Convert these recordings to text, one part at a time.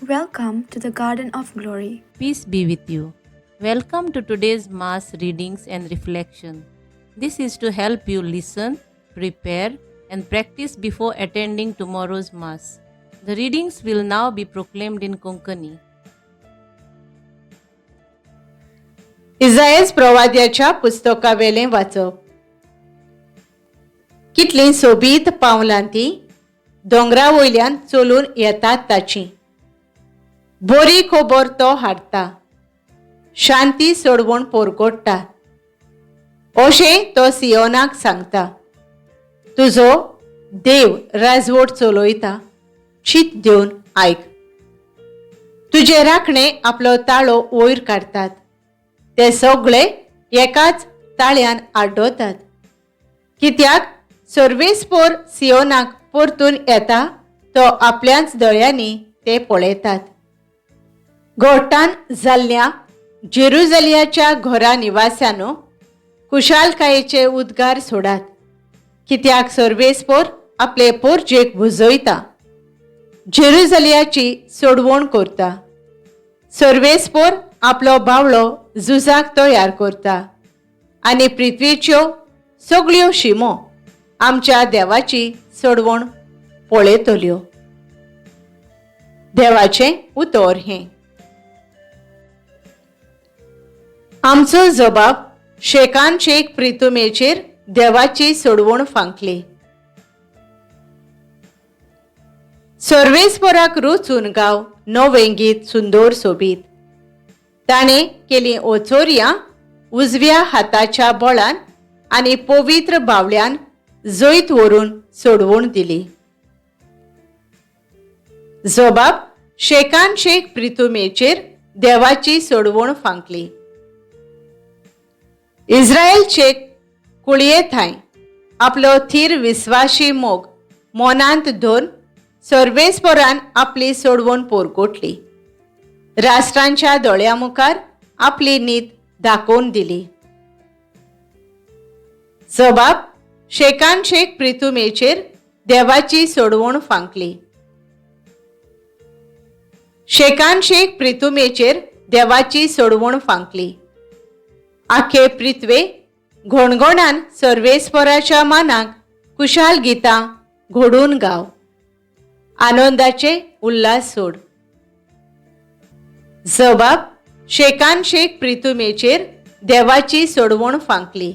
Welcome to the Garden of Glory. Peace be with you. Welcome to today's Mass readings and reflection. This is to help you listen, prepare, and practice before attending tomorrow's Mass. The readings will now be proclaimed in Konkani. इजायस प्रवाद्याच्या पुस्तकावेलें वाचप. कितलीं सोबीत पावलां तीं दोंगरा वयल्यान चलून येतात ताचीं. बरी खबर तो हाडटा, शांती सोडवण पोरगोडटा. अशें तो सियोनाक सांगता, तुजो देव राजवट चलयता, चीत दिवन आयक. तुजे राखणे आपलो ताळो वयर काडटात, ते सगळे एकाच ताळ्यान आड्डोतात, कित्याक सर्वेस्पोर सियोनाक परतून येता तो आपल्याच दोळ्यांनी ते पळयतात. गोठान जाल्ल्या जेरुजलियाच्या घरा निवास्यानो, कुशालकायेचे उद्गार सोडात, कित्याक सर्वेस्पोर आपले पोरजेक भुजयता, जेरुजलियाची सोडवण करता. सर्वेस्पोर आपलो बावळो झुजाक तयार करता आनी पृथ्वीच्यो सगळ्यो शिमो आमच्या देवाची सोडवण पळयतल्यो. देवाचें उतर हें. आमचो जबाब शेकान शेक प्रितुमेचेर देवाची सोडवण फांकली. सर्वेस्पोराक रुचून गांव नवें गीत सुंदर सोबीत. ताणें केलीं ओचोरयां उजव्या हाताच्या बळान आनी पवित्र बावल्यान जैत व्हरून सोडवण दिली. जबाब शेकान शेक प्रितुमेचेर देवाची सोडवण फांकली. इस्रायलचे कुळये थांय आपलो थीर विस्वाशी मोग मनांत धरून सर्वेस्पोरान आपली सोडवण पोरकोटली, राष्ट्रांच्या दोळ्या मुखार आपली नीत दाखोवन दिली. जबाब शेकान शेक प्रितुमेचेर देवाची सोडवण फांकली. शेकान शेक प्रितुमेचेर देवाची सोडवण फांकली. आखे पृथ्वे घणघणान सर्वेस्पराच्या मानाक कुशाल गितां घडून गाव, आनंदाचे उल्हास सोड. जबाब शेकान शेक प्रितुमेचेर देवाची सोडवण फांकली.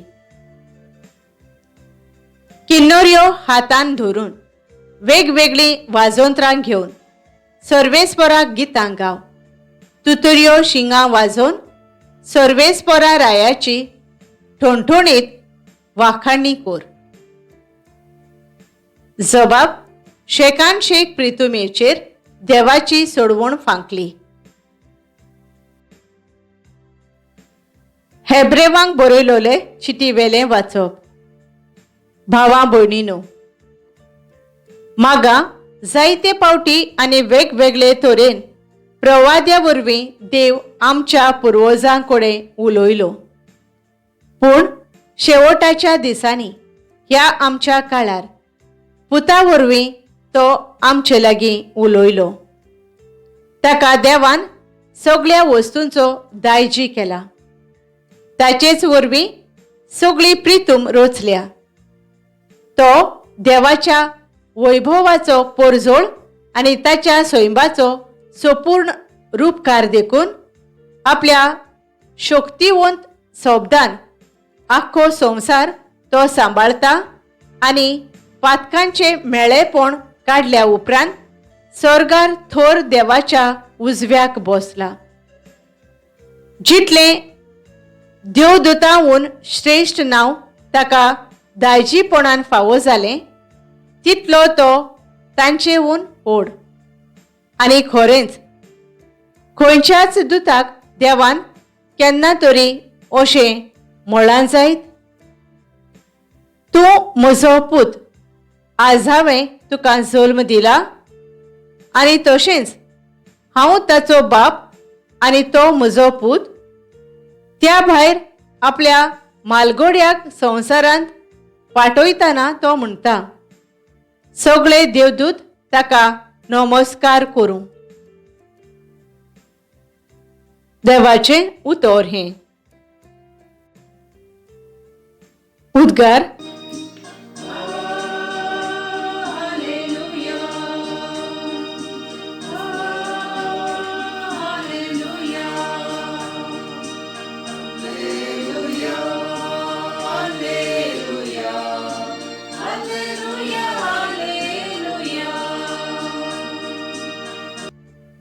किन्नोऱ्यो हातान धरून वेगवेगळीं वाजोंत्रां घेवन सर्वेस्पराक गितां गाव, तुतुऱ्यो शिंगां वाजोवन सर्वेस्परा रायाची ठणठणीत वाखाणी कोर. जबाब शेकान शेक प्रितुमेचेर देवाची सोडवण फांकली. हेब्रेवांक बरयलोले चिटी वेलें वाचप. भावां भयणीनो, मागा जायते पावटी आनी वेगवेगळे तरेन प्रवाद्या वरवीं देव आमच्या पुर्वजां कडेन उलयलो, पूण शेवटाच्या दिसांनी ह्या आमच्या काळार पुता वरवीं तो आमचे लागीं उलयलो. ताका देवान सगळ्या वस्तूंचो दायजी केला, ताचेच वरवीं सगळी प्रितूम रचल्या. तो देवाच्या वैभवाचो पोरजोळ आनी ताच्या सैंबाचो संपूर्ण रुपकार देखून आपल्या शक्तिवंत शब्दान आख्खो संवसार तो सांबाळता आनी पातकांचें मेळेपण काडल्या उपरांत सर्गार थोर देवाच्या उजव्याक बसला. जितलें देवदूताहून श्रेश्ठ नांव ताका दायजीपणान फावो जालें, तितलो तो तांचेहून व्हड. आनी खरेंच खंयच्याच दुताक देवान केन्ना तरी अशें म्हळां जायत, तूं म्हजो पूत, आज हांवें तुका जल्म दिला, आनी तशेंच हांव ताचो बाप आनी तो म्हजो पूत. त्या भायर आपल्या मालगोड्याक संवसारांत पाठयतना तो म्हणटा, सगळे देवदूत ताका नमस्कार करूं. देवाचें उतर हें. उद्गार.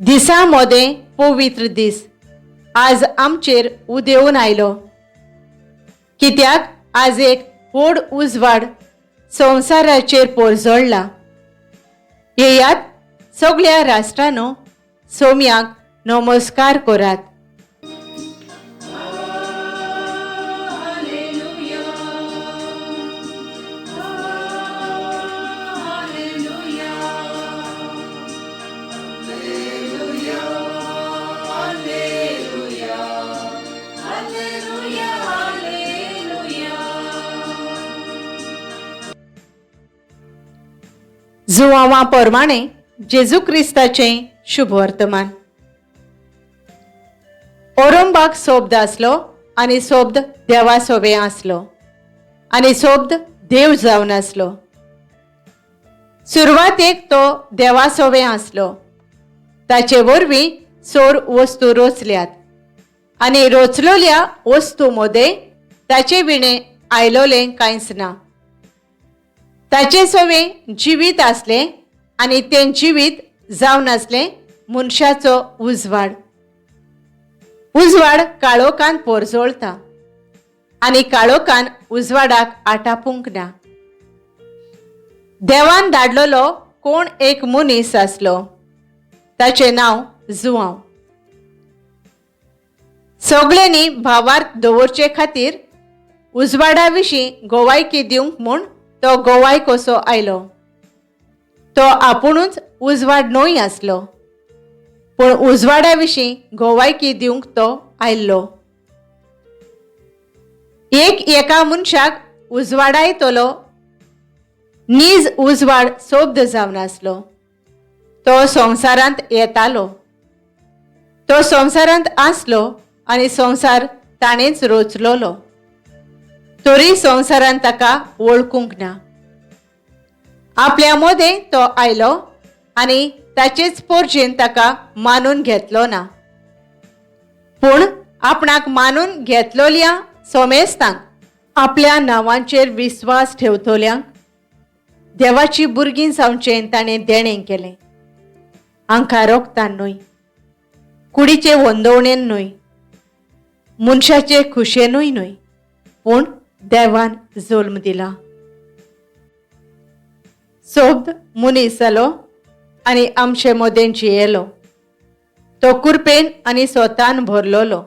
दिसा मोदें पवित्र दीस आज आमचेर उदेवन आयलो, कित्याक आज एक व्हड उजवाड संवसाराचेर पोरजोळ्ळा. येयात सगळ्या राष्ट्रांनो, सोम्याक नमस्कार करात. जुवांवा प्रमाणे जेजू क्रिस्ताचें शुभवर्तमान. ओरंबाक सोब्द आसलो आनी सोब्द देवा सोबे आसलो आनी सोब्द देव जावन आसलो. सुरवातेक तो देवा सोबे आसलो. ताचे वरवीं सोर वस्तू रोचल्यात आनी रोचलोल्या वस्तू मदें ताचे विणें आयलोलें कांयच ना. ताचे सवें जिवीत आसलें आनी तें जिवीत जावन आसलें मनशाचो उजवाड. उजवाड काळोखान पोरजोळता आनी काळोखान उजवाडाक आटापूंक ना. देवान धाडलेलो कोण एक मनीस आसलो, ताचें नांव जुवांव. सगळ्यांनी भावार्थ दवरचे खातीर उजवाडा विशीं गोवायकी दिवंक म्हूण तो गोवाय कसो आयलो. तो आपुणूच उजवाड न्हय आसलो, पूण उजवाडा विशीं गोवायकी दिवंक तो आयल्लो. एक एका मनशाक उजवाडायतलो नीज उजवाड सोब्द जावन आसलो. तो संवसारांत येतालो, तो संवसारांत आसलो आनी संवसार ताणेंच रोचलोलो, तरी संवसारान ताका वळखूंक ना. आपल्या मदें तो आयलो आनी ताचेच पोरजेन ताका मानून घेतलो ना, पूण आपणाक मानून घेतलोल्या सोमेस्तांक, आपल्या नांवांचेर विस्वास ठेवतल्यांक देवाची भुरगीं जावचें ताणें देणें केलें. हांकां रोगतान न्हय, कुडीचे वंदवणेन न्हय, मनशाचे खुशेनूय न्हय, पूण देवान जल्म दिला. सोब्द मनीस जालो आनी आमचे मदें जियेलो. तो कुरपेन आनी स्वतान भरलोलो.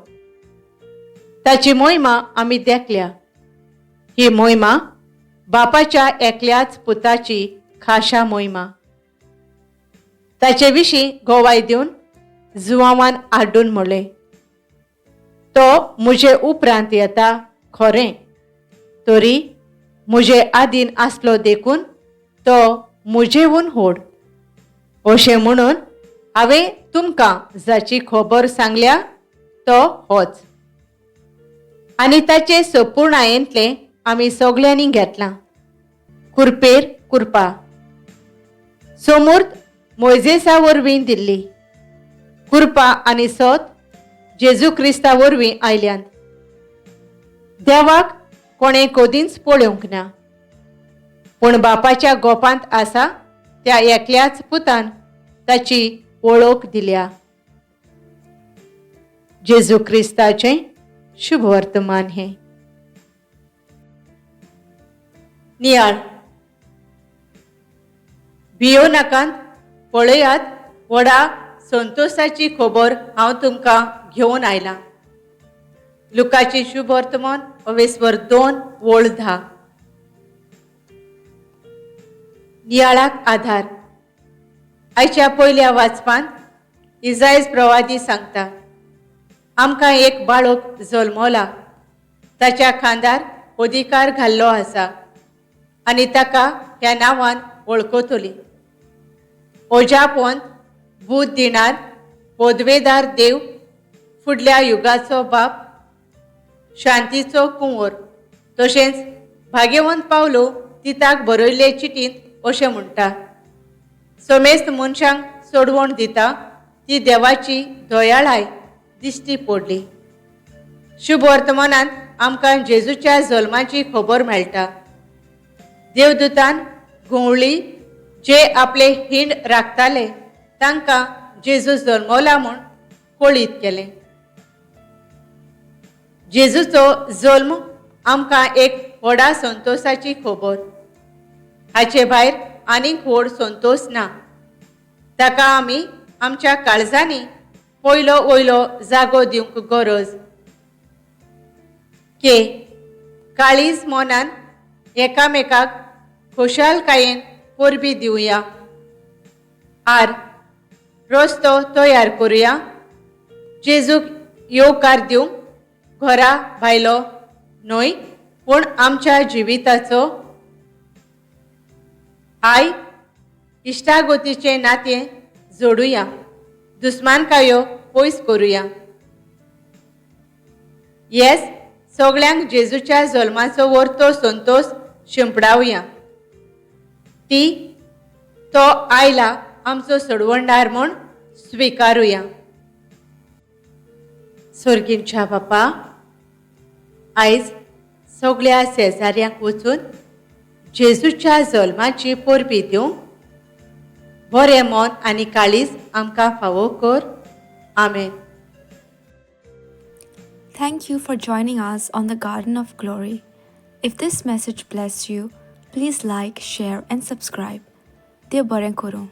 ताची मोहिमा आमी देखल्या. ही मोहिमा बापाच्या एकल्याच पुताची खाशा मोहिमा. ताचे विशीं गोवाय दिवन जुवांवान आड्डून म्हणलें, तो म्हजे उपरांत येता खरें, तरी म्हजे आदीन आसलो देखून तो म्हजेहून व्हड. अशें म्हणून हांवें तुमकां जाची खबर सांगल्या तो होच. आनी ताचे सपुर्णायेंतलें आमी सगल्यांनी घेतलां. कुरपेर कुरपा सोमूर्त मोयजेसा वरवीं दिल्ली कुरपा आनी सत जेजू क्रिस्ता वरवीं आयल्यात. देवाक कोणें कदींच पळोवंक ना, पूण बापाच्या गोपांत आसा त्या एकल्याच पुतान ताची वळख दिल्या. जेजू क्रिस्ताचें शुभवर्तमान हें. नियाळ. भियो नाकात, पळयात व्हडा संतोशाची खबर हांव तुमकां घेवन आयलां. लुकाची शुभवर्तमान अवेस्वर 2:10. नियाळाक आधार. आयच्या पयल्या वाचपांत इजायज प्रवादी सांगता, आमकां एक बाळक जल्मला, ताच्या खांदार अधिकार घाल्लो आसा आनी ताका ह्या नांवान वळखतली. ओजापोन, बूद दिणार, पदवेदार देव, फुडल्या युगाचो बाप, शांतीचो कुंवर. तशेंच भाग्यवंत पावलो तिताक बरयल्ले चिटींत अशें म्हणटा, समेस्त मनशांक सोडवण दिता ती देवाची दयाळाय दिश्टी पडली. शुभ वर्तमानांत आमकां जेजूच्या जल्माची खबर मेळटा. देवदूतान घुंवळी जे आपले हिंड राखताले तांकां जेजू जल्मला म्हूण कळीत केलें. जेजूचो जल्म आमकां एक व्हडा संतोशाची खबर. हाचे भायर आनीक व्हड संतोश ना. ताका आमी आमच्या काळजांनी पयलो वयलो जागो दिवंक गरज. के काळीज मनान एकामेकाक खुशालकायेन परबीं दिवया. आर रस्तो तयार करुया जेजूक येवकार दिवंक, घरा भायलो न्हय पूण आमच्या जिविताचो. I इश्टागतीचें नातें जोडुया, दुस्मानकायो पयस करुया. येस सगळ्यांक जेजूच्या जल्माचो वर्तो संतोश शिंपडावया. ती तो आयला आमचो सोडवणदार म्हूण स्विकारुया. सोर्गींच्या बापा, आयज सगळ्या शेजाऱ्यांक वचून जेजूच्या जल्माची परबीं दिवंक बरें मन आनी काळीज आमकां फावो कर. आमेन. Thank you for joining us on the Garden of Glory. If this message blessed you, please like, share, and subscribe. देव बरें करूं.